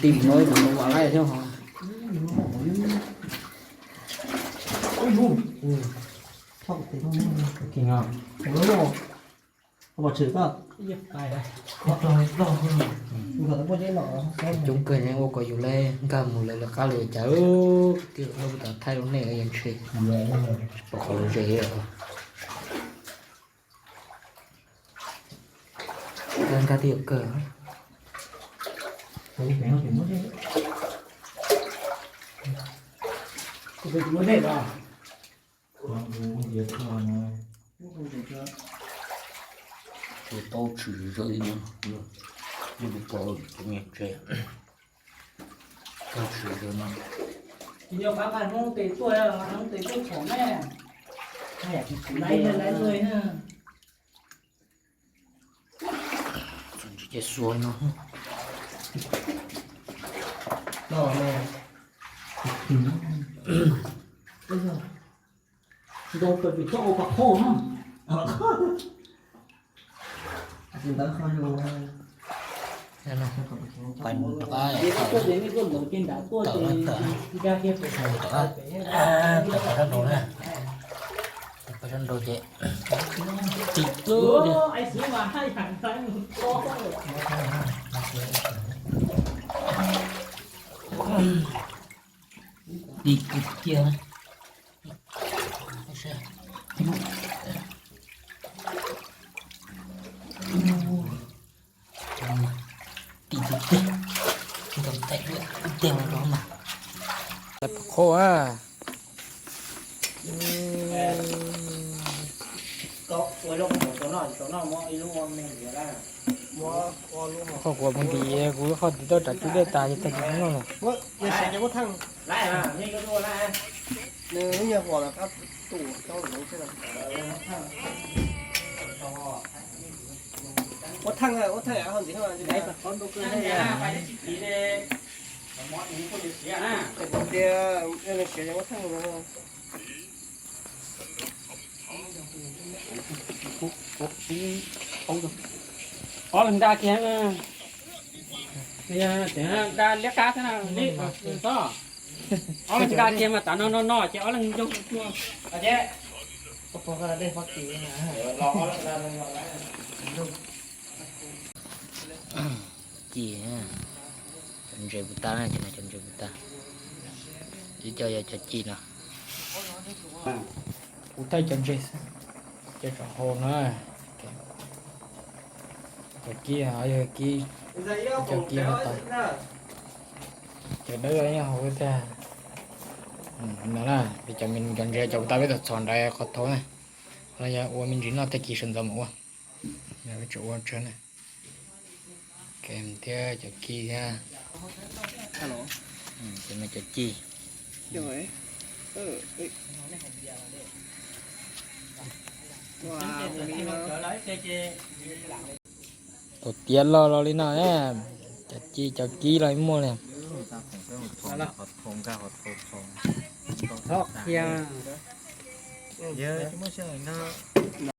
Tim no kuv mus mas laij thiab ho. Coob kawg ne, ua kom yus le nkag mus lawv lawv qab lawv cas twb lub puas thaij lub neej yuav ntshe tsis pom qhov lawv ze. Nkag twb yuav kawg. Tsuas tau tshwm zom zaws li no, yeej tsis pom cov niag ntses tau tshwm zom zaws no. Tsis nco qab nqa hnub tes tuaj, hnub tes tuaj txhom ne. Laiv laiv laiv. Txog ntsis ces xuas no. Ntau kawg tsis txhob ua pas qhob na. Pais mus rov qab, tawm tawm, tawm rau sab nraud na, tawm rau sab nraud ces tim tub li. Tim kiag kiag. Tim tus teg, ntaus tais dua ib teg no rau mas. Qhov a. Qhov kuv mus ntim kuv qhov tim toj tsam cub dej tas ces tag kis no lawm. Ob leeg nqa kiag, nqa liab qab xwb na, txhob. Ob leeg nqa kiag mas tav no no no ces ob leeg nco. Ci, cov ntses puas tas na, cov no cov ntses puas tas. Ib co yog cov ci no. Kuv thaij cov ntses xwb, cov saum hauv na. Cov kib, yog kib, cov kib no tas. Cov dawb nyob hauv tiag. No na, cov ntses cov puas tas peb tau txhom nraim qhov thaud na. Qhov no yog ua me ntsis noj tag kis sawv ntxov mus ua. Peb tseem ua tsawg na. Thiab cov kib thiab. Cov no cov ci. Tau tiav loj los li no, cov ci cov kib los muaj li.